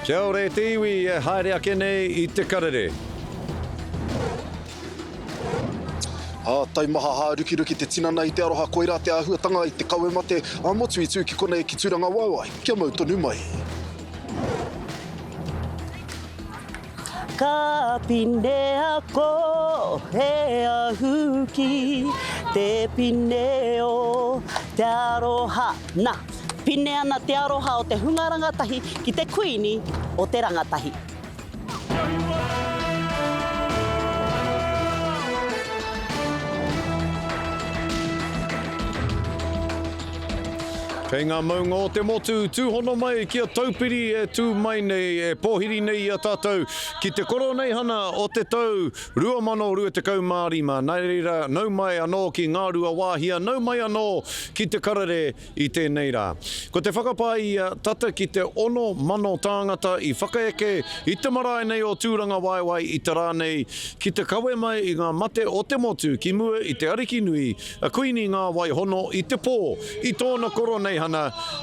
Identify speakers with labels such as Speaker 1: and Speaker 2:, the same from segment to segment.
Speaker 1: Kia ora e te iwi e haere ake nei i te karere.
Speaker 2: Ā, taimaha hārukiruki te tinana i te aroha koirā te āhuatanga i te kawe mate ā-motu i tū ki konei ki Tūrangawaewae, kia mau tonu mai.
Speaker 3: Ka pinea ko he ahuki te pine o te aroha. Na, pine ana te aroha o te hunga rangatahi ki te Kuini o te rangatahi.
Speaker 1: Kei ngā maunga o te motu, tūhono mai ki a Taupiri e tū mai nei, e pōhiri nei i a tātou ki te Koroneihana o te tau 2025. Nā reira, nau mai anō ki Ngāruawāhia, nau mai anō ki Te Karere i tēnei rā. Ko te whakapae ia, tata ki te 6,000 tāngata i whakaeke i te marae nei o Tūrangawaewae i te rā nei ki te kawe mai i ngā mate o te motu ki mua i te Ariki nui a Kuini Ngā Wai Hono i te pō i tōna koroneihana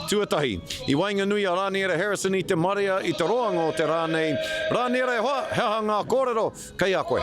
Speaker 1: tuatahi. I waenganui a Rāniera Harrison i te marea i te roanga o te rā nei. Rāniera e hoa, he aha ngā kōrero kei a koe?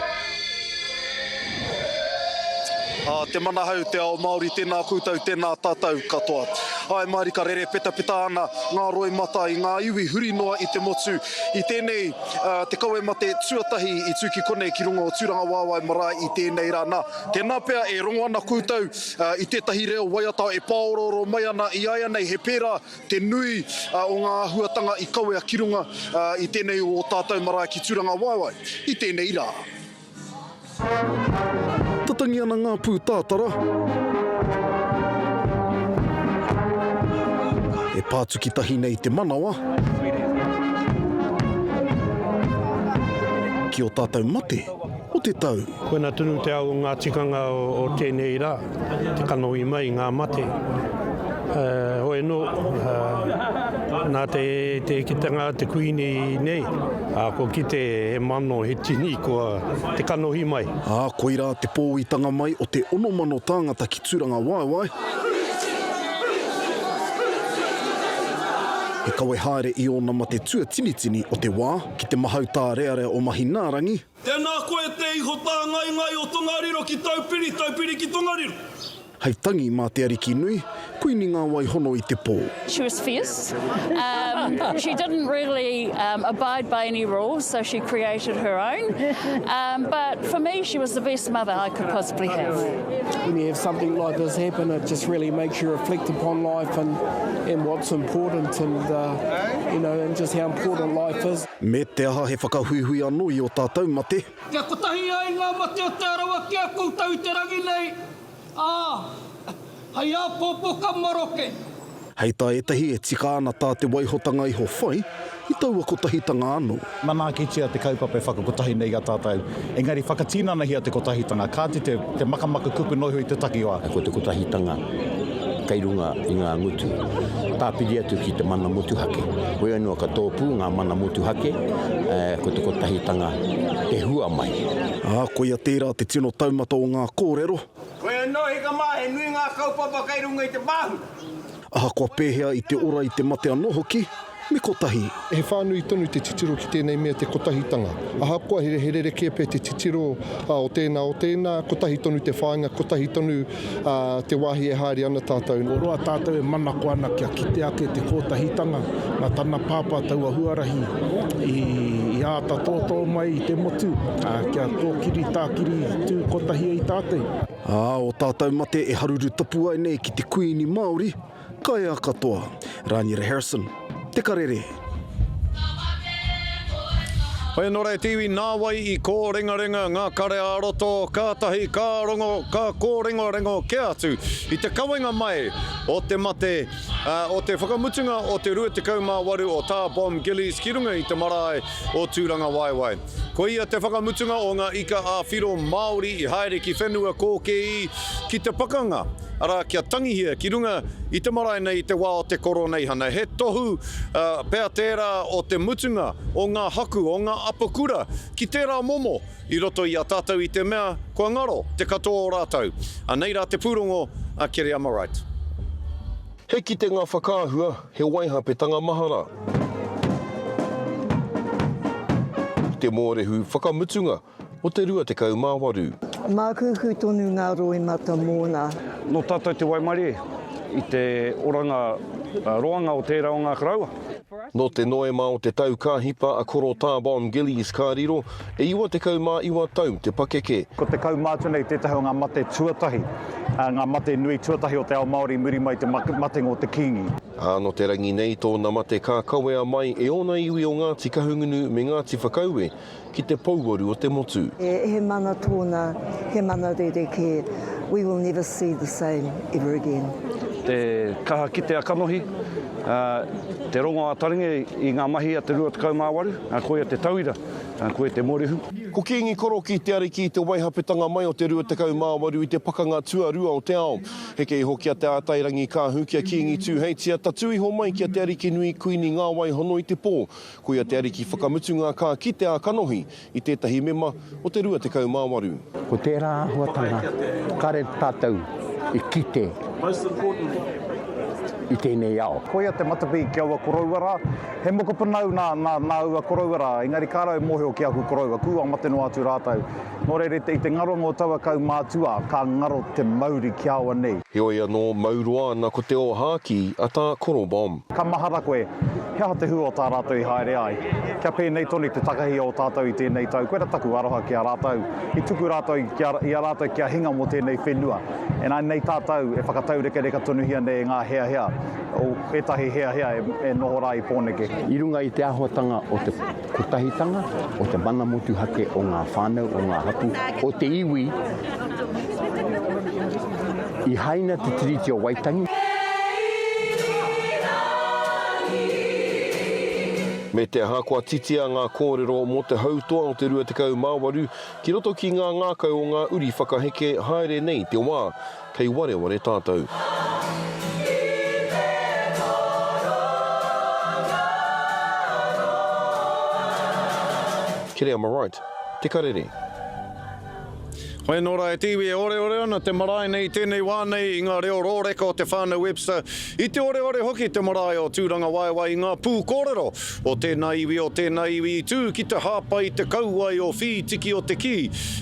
Speaker 2: Ā, te manahau, te ao Māori, tēnā koutou, tēnā tātou katoa. Āe mārika rere petapeta ana ngā roimata i ngā iwi huri noa i te motu i tēnei, ā, te kawe mate tuatahi i tū ki konei ki runga o Tūrangawaewae marae i tēnei rā. Nā, Tēnā pea e rongo ana koutou i tētahi reo waiata e pāorooro mai ana i āianei, he pērā te nui o ngā āhuatanga i kawea ki runga i tēnei o ō tātou marae ki Tūrangawaewae i tēnei rā.
Speaker 4: Tatangi ana ngā pūtātara. E pātuki tahi nei te manawa. Ki ō tātou mate o te tau.
Speaker 5: Koina tonu te ao o ngā tikanga o tēnei rā, te kanohi mai i ngā mate. Hoi anō, nā te kitenga a te Kuini nei, kua kite he mano, he tini kua te kanohi mai.
Speaker 4: Ā, koirā te pōitanga mai o te 6,000 tāngata ki Turangawaewae. He kawe haere i ōna mate tuatinitini o te wā, ki te mahau tārearea o Mahinaarangi,
Speaker 6: Tēnā koe te iho tāngaingai o Tongariro ki Taupiri, Taupiri ki Tongariro.
Speaker 4: Hei tangi mā te Ariki nui, Kuini ngā wai hono i te pō.
Speaker 7: She was fierce. Um, she didn't really um, abide by any rules, so she created her own. Um, but for me, she was the best mother I could possibly have.
Speaker 8: When you have something like this happen, it just really makes you reflect upon life and, and what's important and, uh, you know, and just how important life is.
Speaker 4: Me te aha he whakahuihui anō i ō tātou mate.
Speaker 6: Kia kotahi ai ngā mate o Te Arawa ki a koutou i te rangi nei, ā, hei āpōpō ka maroke.
Speaker 4: Hei tā ētahi e tika ana tā te waihotanga iho whai i taua kotahitanga anō.
Speaker 9: Manaakitia te kaupapa e whakakotahi nei i a tātou, engari whakatinanahia te kotahitanga, kāti te te makamaka kupu noa iho i te takiwā.
Speaker 10: Ko te kotahitanga kei runga i ngā ngutu, tāpiri atu ki te mana motuhake. Hoi anō ka tōpū ngā mana motuhake, ko te kotahitanga te hua mai.
Speaker 4: Ā, koia tērā te tino taumata o ngā kōrero.
Speaker 11: Koe anō hika mā, he nui ngā kaupapa kei runga i te pāhura.
Speaker 4: Ahakoa pēhea i te ora i te mate anō hoki, me kotahi.
Speaker 12: He whānui tonu te titiro ki tēnei mea te kotahitanga. Ahakoa he rerekē pea te titiro o tēnā o tēnā, kotahi tonu te whāinga, kotahi tonu te wāhi e haere ana tātou.
Speaker 13: Kua roa tātou e manako ana kia kite ake te kotahitanga nā tana pāpā taua huarahi i āta tōtō mai i te motu, kia kōkiri tākiri tū kotahi ai tātou.
Speaker 4: Ā, ō tātou mate e haruru tapuae nei ki te Kuini Māori, ka ea katoa. Rāniera Harrison, Te Karere.
Speaker 1: Hoi anō rā e te iwi, nāwai i kōrengarenga ngā kare ā-roto, kātahi ka rongo, ka kōrengorengo kē atu i te kawenga mai o te mate, o te whakamutunga o te 28 o Tā Bomb Gillies ki runga i te marae o Tūrangawaewae. Ko ia te whakamutunga o ngā ika ā-whiro Māori i haere ki whenua kōkēī ki te pakanga, arā, kia tangihia ki runga i te marae nei i te wā o te Koroneihana. He tohu pea tērā o te mutunga o ngā haku, o ngā apakura ki tērā momo i roto i a tātou i te mea kua ngaro te katoa o rātou. Anei rā te pūrongo a Kereama Wright.
Speaker 14: He kitenga whakaahua, he waihapetanga mahara. te mōrehu whakamutunga o te 28.
Speaker 15: Mākūkū tonu ngā roimata mōna.
Speaker 16: Nō tātou te waimarie i te oranga roanga o tērā o ngā koroua.
Speaker 14: Nō te Noema o te tau ka hipa a Koro Tā Bon Gillies ka riro, e 99 tau te pakeke.
Speaker 9: Ko te kaumātua nei tētahi o ngā mate tuatahi, ngā mate nui tuatahi o te ao Māori i muri mai i te matenga o te Kīngi.
Speaker 14: Ā, nō te rangi nei tōna mate ka kawea mai e ōna iwi o Ngāti Kahungunu me Ngāti Whakaue ki te pouaru o te motu.
Speaker 15: He mana tōna, he mana rerekē, we will never see the same ever again.
Speaker 16: Te kaha kite a kanohi, te rongo a taringa i ngā mahi a te 28, koia te tauira, koia te mōrehu.
Speaker 14: Ko Kīngi Korokī te ariki i te waihapetanga mai o te 28 i te Pakanga Tuarua o te Ao. Heke iho ki a Te Ātairangikaahu, ki a Kīngi Tūheitia, tatū iho mai ki a Te Arikinui Kuini Ngāwaihono-i-te-pō, Koia te ariki whakamutunga ka kite a kanohi i tētahi mema o te 28.
Speaker 10: Ko tērā āhuatanga kare tātou i kite i tēnei ao.
Speaker 9: Koia te matapihi ki aua koroua rā. He mokopuna au nā, nā, nā aua koroua rā, engari kāre au e mōhio ki aku koroua, kua mate noa atu rātou. Nō reira, i te ngaronga o taua kaumātua, ka ngaro te mauri ki aua nei.
Speaker 14: Heoi anō, mau roa ana ko te ōhākī a tā Koro Bomb.
Speaker 9: Ka mahara koe, he aha te hua o tā rātou i haere ai? Kia pēnei tonu te takahi o tātou i tēnei tau, koira taku aroha ki a rātou, i tuku rātou i a rātou kia hinga mō tēnei whenua. And anei tātou e whakataurekareka tonuhia nei e ngā heahea, o ētahi heahea e noho rā i Pōneke.
Speaker 10: I runga i te āhuatanga o te kotahitanga, o te mana motuhake o ngā whānau, o ngā hapū, o te iwi i haina te Tiriti o Waitangi.
Speaker 14: Me te aha, kua titia ngā kōrero mō te hautoa o te 28 ki roto ki ngā ngākau o ngā uri whakaheke haere nei te wā. Kei wareware tātou. Kereama Wright, Te Karere.
Speaker 1: Hoi anō rā e te iwi e oreore ana te marae nei i tēnei wā nei i ngā reo rōreka o te whānau Webster, i te oreore hoki te marae o Tūrangawaewae i ngā pū kōrero o tēnā iwi o tēnā iwi i tū ki te hāpai i te kauae o Whītiki o te Kī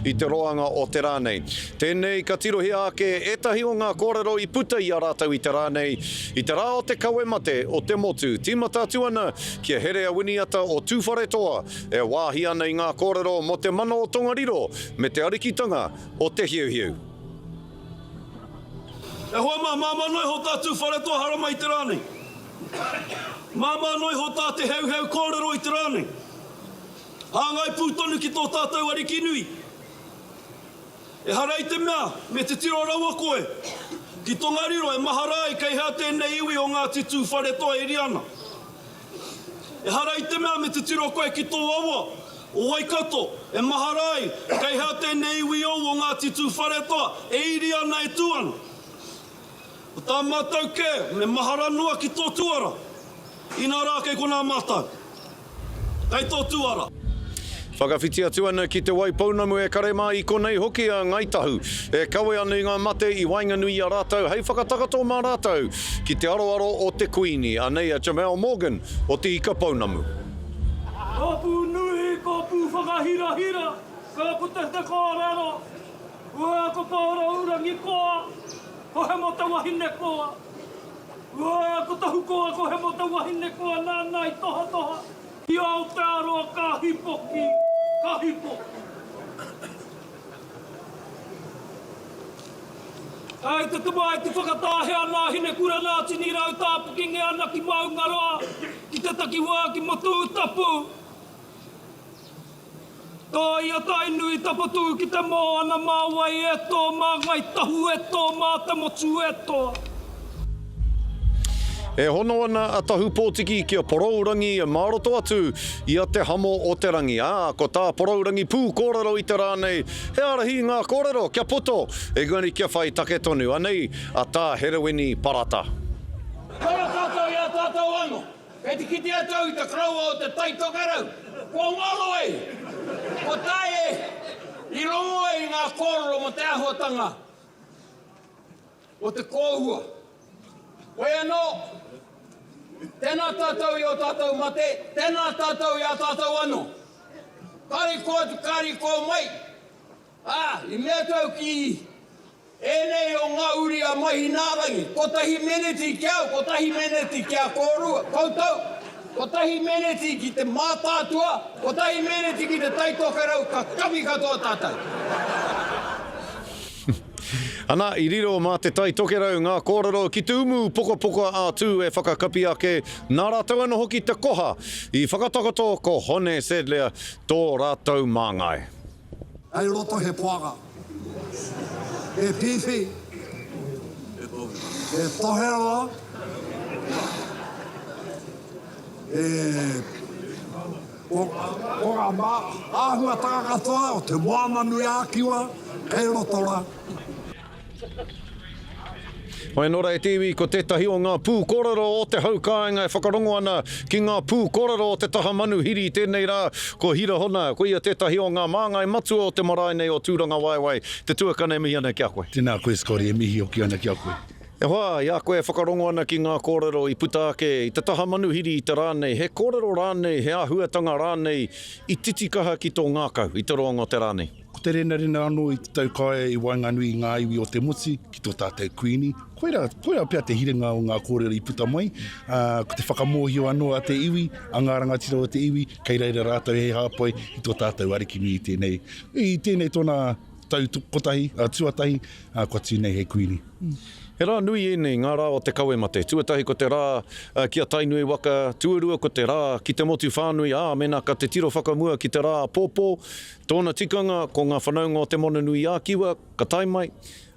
Speaker 1: i te roanga o te rā nei. Tēnei ka tirohia ake ētahi o ngā kōrero i puta i a rātou i te rā nei, i te rā o te kawe mate o te motu. Tīmata atu ana ki a Herea Winiata o Tūwharetoa e wāhi ana i ngā kōrero mō te mana o Tongariro me te arikitanga o Te Heuheu.
Speaker 6: E hoa mā, māmā noa iho tā Tūwharetoa haramai i te rā nei. Māmā noa iho tā Te Heuheu kōrero i te rā nei. Hāngai pū tonu ki tō tātou Ariki nui. Ehara i te mea me titiro rawa koe ki Tongariro e mahara ai kei hea tēnei iwi o Ngāti Tūwharetoa e ria ana. Ehara i te mea me titiro koe ki tō awa, o Waikato, e mahara ai kei hea tēnei iwi ou o Ngāti Tūwharetoa e iri ana e tū ana. Ko tā mātou kē, me mahara noa ki tō tuara, inā rā kei konā mātou. Kei tō tuara.
Speaker 1: Whakawhiti atu ana ki Te Waipounamu e kare mā i konei hoki a Ngāi Tahu e kawe ana i ngā mate i waenganui i a rātou hei whakatakato mā rātou ki te aroaro o te Kuini. Anei a Jamal Morgan o Te Ika Pounamu.
Speaker 6: Ka pū nui, ka pū whakahirahira, ka puta te kōrero, Ua ko Pōrourangi koa, ko Hemota wahine koa. Ua ko Tahu koa, ko Hemota wahine koa nāna i tohatoha ki Aotearoa ka hipoki, ka hipoki. Kai te tamaiti whakatāhea nā Hinekura nā Tinirau tāpukingia ana ki Maungaroa, ki te takiwā ki Motūtapu. Tōia Tainui tapatū ki te moana mā wai e tō, mā Ngai Tahu e tō, mā te motu e tō.
Speaker 1: E hono ana a Tahu Pōtiki ki a Porourangi mā roto atu i a Te Hamo o te Rangi. Ā, ko tā Porourangi pū kōrero i te rā nei, he ārahi i ngā kōrero kia poto, engari kia whai take tonu. Anei a Tā Herewini Parata.
Speaker 11: Kore tātou i a tātou ano. Kei te kite atu au i te koroua o te Tai Tokerau, kua ngaro ai, kua tae i rongo ai i ngā kōrero mō te āhuatanga o te kōhua. Hoi anō, tēnā tātou i ō tātou mate, tēnā tātou i a tātou anō. Kāre i kō atu, kāre i kō mai. Ā, i mea atu au ki ēnei o ngā uri a Mahinārangi, kotahi meneti ki au, kotahi meneti ki a kōrua, koutou, kotahi meneti ki te Mātaatua, kotahi meneti ki te Tai Tokerau, ka kapi katoa tātou.
Speaker 1: Ana, i riro mā Te Tai Tokerau ngā kōrero ki te umu pokapoka a Tū e whakakapi ake, nā rātou anō hoki te koha i whakatakoto ko Hone Sadlier tō rātou māngai.
Speaker 17: Kei roto he poaka, he pīwhi, he toheroa, he Ko ngā āhuatanga katoa o Te Moananui-a-Kiwa kei roto rā.
Speaker 1: Hoi anō rā e te iwi, ko tētahi o ngā pūkōrero o te hau kāinga e whakarongo ana ki ngā pūkōrero o te taha manuhiri i tēnei rā, ko Hira Hona, ko ia tētahi o ngā māngai matua o te marae nei o Tūrangawaewae. Te tuakana e mihi ana ki a koe.
Speaker 18: Tēnā koe Scotty, e mihi hoki ana ki a koe.
Speaker 1: E hoa, i a koe e whakarongo ana ki ngā kōrero i puta ake i te taha manuhiri i te rā nei, he kōrero rānei, he āhuatanga rānei i titikaha ki tō ngākau i te roanga o te rā nei?
Speaker 18: Ko te renarena anō i te taukaea i waenganui i ngā iwi o te motu ki tō tātou Kuini. Koirā, koirā pea te hiringa o ngā kōrero i puta mai, ā, ko te whakamōhio anō a te iwi, a ngā rangatira o te iwi, kei reira rātou hei hāpai i tō tātou Arikinui i tēnei, i tēnei tōna tau kotahi, tuatahi, ā, kua tū nei hei Kuini.
Speaker 1: He rā nui ēnei, ngā rā o te kawe mate. Tuatahi ko te rā ki a Tainui waka, tuarua ko te rā ki te motu whānui, ā, mēnā ka te tiro whakamua ki te rā āpōpō, tōna tikanga ko ngā whanaunga o Te Moananui-a-Kiwa ka tae mai,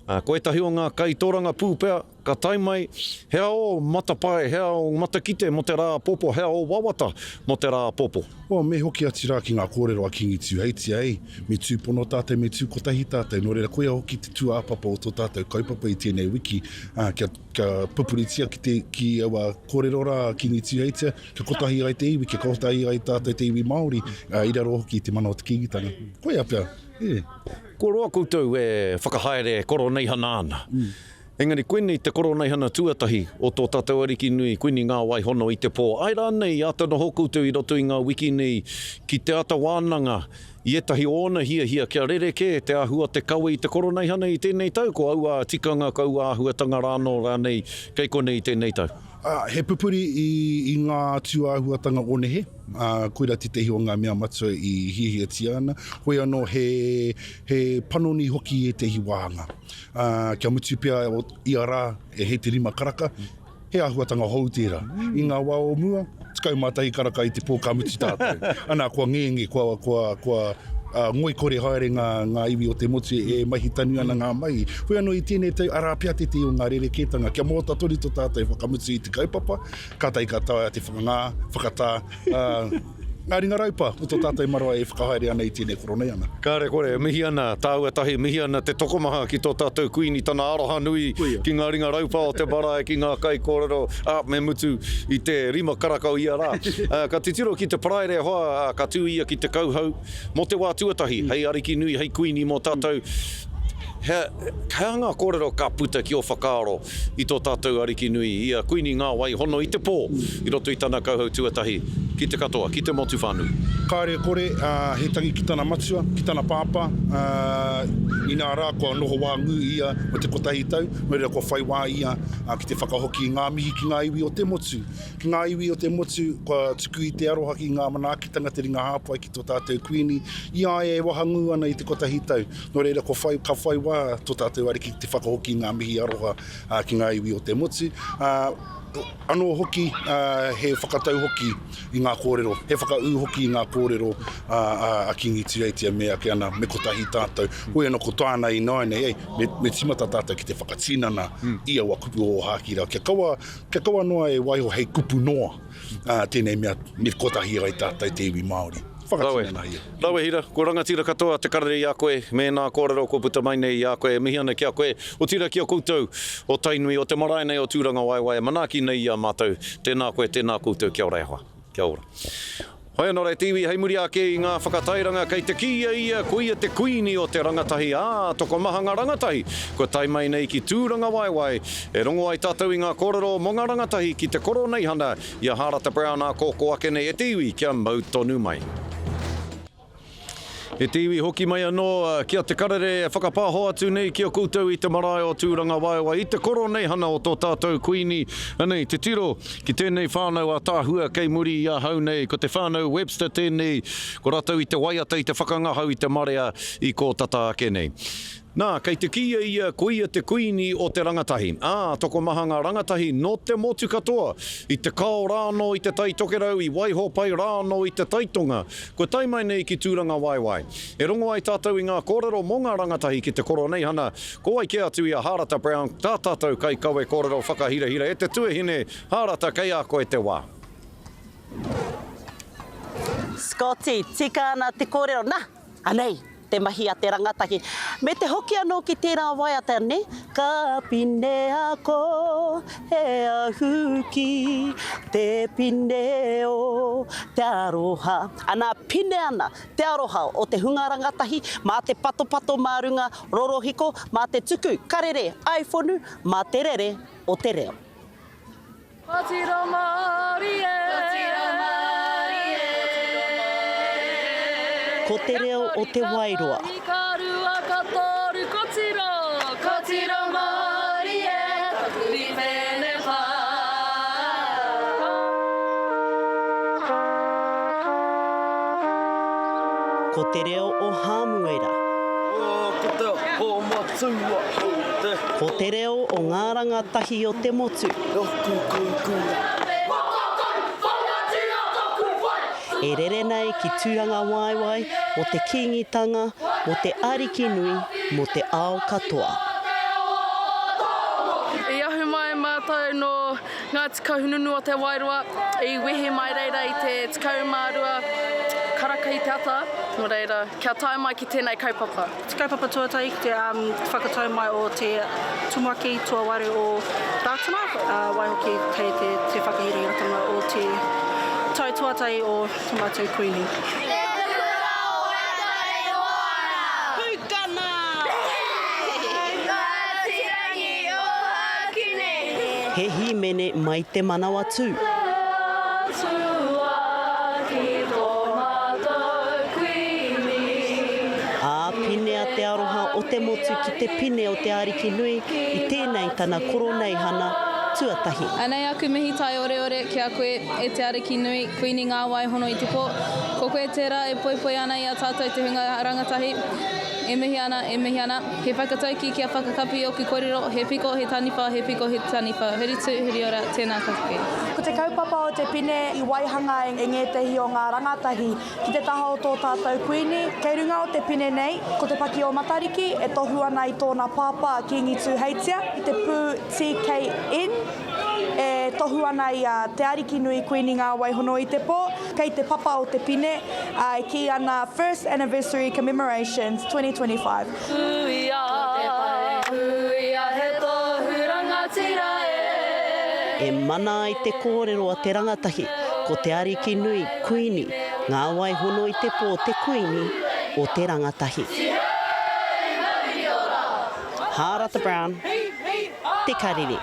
Speaker 1: ā, ko ētahi o ngā kaitorangapū pea ka tae mai, he ao matapae, he ao matakite mō te rā āpōpō, he ao wawata mō te rā āpōpō.
Speaker 18: Well, me hoki atu rā ki ngā kōrero a Kīngi Tūheitia, ei, me tūpono tātou, me tū kotahi tātou. Nō reira, koia hoki te tūāpapa o tō tātou kaupapa i tēnei wiki, ā, kia, kia pupuritia ki te, ki aua kōrero rā a Kīngi Tūheitia, kia kotahi ai te iwi, kia kotahi ai tātou te iwi Māori, ā, i raro hoki i te mana o te Kīngitanga. Koia pea, e.
Speaker 1: Kua roa koutou e whakahaere koroneihana ana. Engari koinei te koroneihana tuatahi o tō tātou Ariki nui, Kuini Ngā-wai-hono i te pō. Āe rānei i āta noho koutou i roto i ngā wiki nei ki te āta wānanga i ētahi o ōna hiahia kia rerekē te āhua o te kawe i te koroneihana i tēnei tau, ko aua tikanga, ko aua āhuatanga rānō rānei kei konei i tēnei tau?
Speaker 18: Ā, he pupuri i, i ngā tūāhuatanga o nehe, ā, koirā tētehi o ngā mea matua i hiahiatia ana. Hoi anō, he, he panoni hoki i ētehi wāhanga. Ā, kia mutu pea o ia rā e hei te rima karaka, he āhuatanga hou tērā. I ngā wā o mua, 11 karaka i te pō ka mutu tātou. Anā, kua ngenge, kua, kua, kua, ā, ngoikore haere ngā, ngā iwi o te motu e mahi tanu ana ngā mahi. Hoi anō i tēnei tau, arā pea tētehi o ngā rerekētanga, kia mōta tonu tō tātou whakamutu i te kaupapa, kātahi ka taea te whakangā, whakatā, ā, ngā ringa raupa o tō tātou marae e whakahaere ana i tēnei koroneihana.
Speaker 1: Kāre kore, e mihi ana tāua tahi, mihi ana te tokomaha ki tō tātou Kuini, tana aroha nui ki ngā ringa raupa o te marae, ki ngā kaikōrero, ā, me mutu i te rima karaka o ia rā. Ka titiro ki te Paraire hoa, ā, ka tū ia ki te kauhau, Mō te wā tuatahi, hei ariki nui, hei kuini mō tātou, he, he aha ngā kōrero ka puta ki ō whakaaro i tō tātou ariki nui, i a Kuini Ngāwai hono i te pō i roto i tana kauhau tuatahi ki te katoa, ki te motu whānui?
Speaker 18: Kāre e kore, ā, he tangi ki tana matua, ki tana pāpā, ā, inā rā kua noho wāngū ia mō te kotahi tau, nō reira kua whai wā ia, ā, ki te whakahoki i ngā mihi ki ngā iwi o te motu. Ki ngā iwi o te motu, kua tuku i te aroha ki ngā manaakitanga te ringa hāpai ki tō tātou Kuini, i a ia e wahangū ana i te kotahi tau. Nō reira, kua whai, ka whai wā tō tātou Ariki ki te whakahoki i ngā mihi aroha ki ngā iwi o te motu. Ā, anō hoki, he whakatau hoki i ngā kōrero, he whakaū hoki i ngā kōrero a, a, a Kīngi Tūheitia me ake ana, me kotahi tātou. Hoi anō ko tāna ināianei, ei, me, me tīmata tātou ki te whakatinana i aua kupu ōhākī rā, kia kaua, Kia kaua noa e waiho hei kupu noa tēnei mea me kotahi ai tātou te iwi Māori. Whakatinanahia.
Speaker 1: Rawe Hira, kua rangatira katoa te karere i a koe me ēnā kōrero kua puta mai nei i a koe e mihi ana ki a koe, otirā ki a koutou o Tainui, o te marae nei o Tūrangawaewae e manaaki nei i a mātou. Tēnā koe, tēnā koutou, kia ora e hoa. Kia ora. Hoi anō rā te iwi, hei muri ake i ngā whakatairanga kei te kīia ia ko ia te kuini o te rangatahi, ā, tokomaha ngā rangatahi kua tae mai nei ki Tūrangawaewae e rongo ai tātou i ngā kōrero mō ngā rangatahi ki te Koroneihana i a Hārata Brown ā kōkō ake nei e te iwi kia mau tonu mai. E te iwi hoki mai anō ki a Te Karere e whakapāho atu nei ki a koutou i te marae o Tūrangawaewae i te koroneihana o tō tātou Kuini. Anei te tiro ki tēnei whānau ātaahua kei muri i ahau nei, ko te whānau Webster tēnei, ko rātou i te waiata, i te whakangahau i te marea i kō tata ake nei. Nā, kei te kīia ia ko ia te kuini o te rangatahi, ā, tokomaha ngā rangatahi nō te motu katoa, i te kao rā anō i te Tai Tokerau, i Waihopai rā anō i te Tai Tonga, kua tae mai nei ki Tūrangawaewae. E rongo ai tātou i ngā kōrero mō ngā rangatahi ki te Koroneihana, ko wai kē atu i a Hārata Brown, tā tātou kaikawe kōrero whakahirahira e te tuahine, Hārata, kei a koe te wā.
Speaker 3: Scotty, tika ana te kōrero, nā, anei! te mahi a te rangatahi. Me te hoki anō ki tērā waiata, nē? Ka pine ako he ahuki, te pine o te aroha. Ana, pine ana te aroha o te hunga rangatahi mā te patopato mā runga rorohiko, mā te tuku karere iPhone, mā te rere o te reo.
Speaker 19: Kotiro Māori e. Kotiro Māori e.
Speaker 3: Ko te reo o Te Wairoa.
Speaker 19: Ka rua, ka toru, kotiro. Kotiro Māori e, taku ripene pā.
Speaker 3: Ko te reo o Hāmuera.
Speaker 6: Ko te aho matua, ko te.
Speaker 3: Ko te reo o ngā rangatahi o te motu. E rere nei ki Tūrangawaewae mō te Kīngitanga, mō te Arikinui, mō te ao katoa.
Speaker 19: I ahu mai mātou nō Ngāti Kahungunu o Te Wairoa, i wehe mai reira i te 12 karaka i te ata, nō reira, kia tae mai ki tēnei kaupapa.
Speaker 20: Te kaupapa tuatahi ki te whakatau mai o te Tumuaki Tuawaru o Rātana, waihoki kei te whakahirahiratanga o te tau tuatahi o to matou Kuini.
Speaker 19: Te kura o Waikato Moana!
Speaker 3: Pūkana!
Speaker 19: Ngāti Rangi Ōhakune!
Speaker 3: He hīmene mai te Manawatū.
Speaker 19: Te Atua ki tō mātou Kuini.
Speaker 3: Ā, pinea te aroha o te motu ki te pine o te Ariki nui i tēnei tana koroneihana tuatahi.
Speaker 21: Anei aku mihi taioreore ki a koe, e te Ariki nui, Kuini Ngā Wai Hono i te Pō. Ko koe tērā e poipoi ana i a tātou te hunga rangatahi. E mihi ana, e mihi ana. He whakataukī kia whakakapi i ōku kōrero, he piko, he taniwha, he piko, he taniwha, huri tū, huri ora, tēnā ka koe.
Speaker 22: Ko te kaupapa o te pine i waihanga e ngētehi o ngā rangatahi ki te taha o tō tātou Kuini. Kei runga o te pine nei, ko te paki o Matariki e tohu ana i tōna pāpā Kīngi Tūheitia, i te pū TKN e tohu ana i a Te Arikinui Kuini Ngā Waihono-i-te-Pō. Kei te papa o te pine, ā, e kī ana First Anniversary Commemorations 2025.
Speaker 19: Huia, ko te whare huia he tohu rangatira e.
Speaker 3: E mana ai te kōrero a te rangatahi, ko Te Arikinui, Kuini, Ngā Wai Hono i te Pō te Kuini o te rangatahi. Hārata Brown, Te Karere.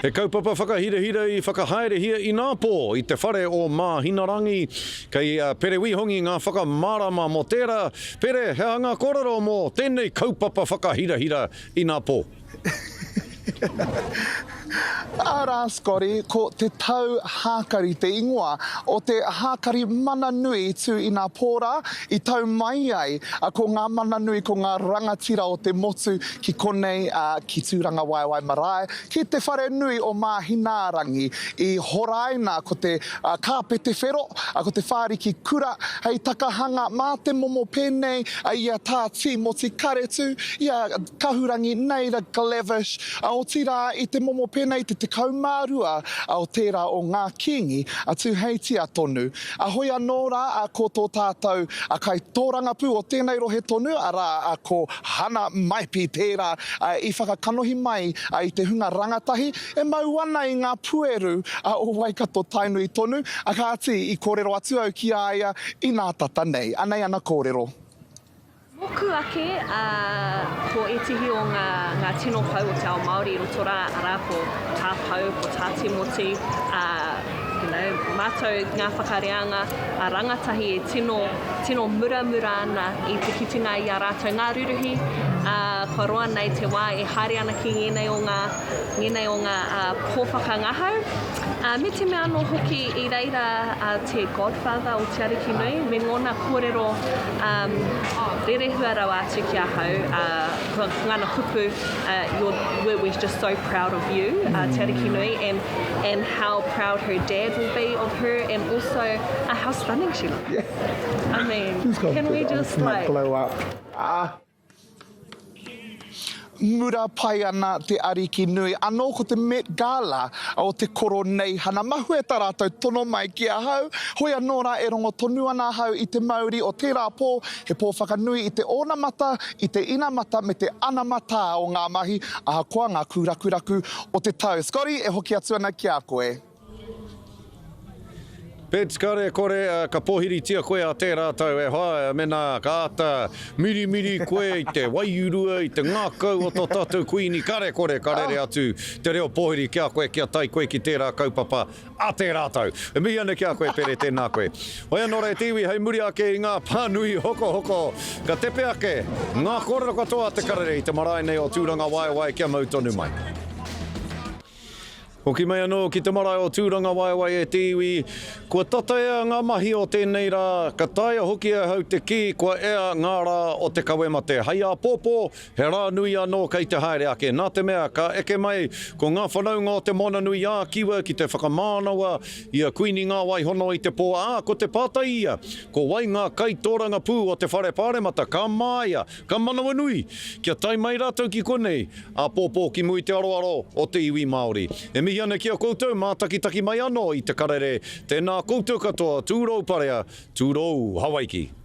Speaker 1: He kaupapa whakahirahira i whakahaerehia inapō i te whare o Māhinarangi. Kei a Pere Wihongi ngā whakamārama mō tērā. Pere, he aha ngā kōrero mō tēnei kaupapa whakahirahira inapō?
Speaker 2: Arā, Scotty, ko Te Tau Hākari te ingoa o te hākari mana nui i tū inapō rā, i tau mai ai ko ngā mana nui, ko ngā rangatira o te motu ki konei, ki Tūrangawaewae Marae, ki te whare nui o Māhinārangi i horaina ko te kāpete whero, ko te whāriki kura hei takahanga mā te momo pēnei i a Tā Tīmoti Karetu, i a Kahurangi Naida Glavish, otirā i te momo pēnei te 12 o tērā o ngā Kīngi a Tūheitia tonu. Hoi anō rā ko tō tātou kaitōrangapū o tēnei rohe tonu, arā, ko Hana Maipi tērā i whakakanohi mai i te hunga rangatahi e mau ana i ngā pueru o Waikato Tainui tonu, kāti i kōrero atu au ki a ia inā tata nei. Anei ana kōrero.
Speaker 23: Mōku ake, ko ētehi o ngā, ngā tino pou o te ao Māori i roto rā, arā, ko Tā Pou, ko Tā Timoti, ā, you know, mātou ngā whakareanga a rangatahi e tino, tino muramura ana i te kitenga i a rātou ngā ruruhi, ā, kua roa nei te wā e haere ana ki ngēnei o ngā, ngēnei o ngā pō whakangahau. Ā, me te mea anō hoki i reira te godfather o Te Arikinui me ngōna kōrero, ā, rerehua rawa atu ki ahau, ā, ko ngana kupu, uh, you're, we're just so proud of you, uh, Te Arikinui, and, and how proud her dad will be of her, and also uh, how stunning she looks. Yeah. I mean, can we just like...
Speaker 5: Glow up. Ah. Mura pai ana te ariki nui. Anō ko te Met Gala o te Koroneihana. Mahue tā rātou tono mai ki ahau. Hoi anō rā e rongo tonu ana ahau i te mauri o tērā pō, he pō whakanui i te onamata, i te inamata me te anamatā o ngā mahi, ahakoa ngā kūrakuraku o te tau. Scotty, e hoki atu ana ki a koe.
Speaker 1: Beds, Kare kore ka pōhiritia koe a tērā tau e hoa, mēnā ka āta mirimiri koe i te waiurua, i te ngākau o tō tātou Kuini, kare kore ka rere atu te reo pōhiri ki a koe kia tae koe ki tērā kaupapa a tērā tau. E mihi ana ki a koe Pere, tēnā koe. Hoi anō rā e te iwi, hei muri ake i ngā pānui hokohoko, ka tepe ake ngā kōrero katoa a te karere i te marae nei o Tūrangawaewae kia mau tonu mai. Hoki mai anō ki te marae o Tūrangawaewae e te iwi, kua tata ea ngā mahi o tēnei rā, ka taea hoki e ahau te kī kua ea ngā rā o te kawe mate. Hei āpōpō, He rā nui anō kei te haere ake, nā te mea ka eke mai ko ngā whanaunga o Te Moananui-ā-Kiwa ki te whakamānawa i a Kuini Ngāwaihono i te pō, ā, ko te pātai ia, ko wai ngā kaitōrangapū o te Whare Pāremata ka māia, ka manawanui kia tae mai rātou ki konei āpōpō ki muri te aroaro o te iwi Māori. E mihi ana ki a koutou, mātakitaki mai anō i te karere, tēnā koutou katoa, tūrou parea, tūrou Hawaiki.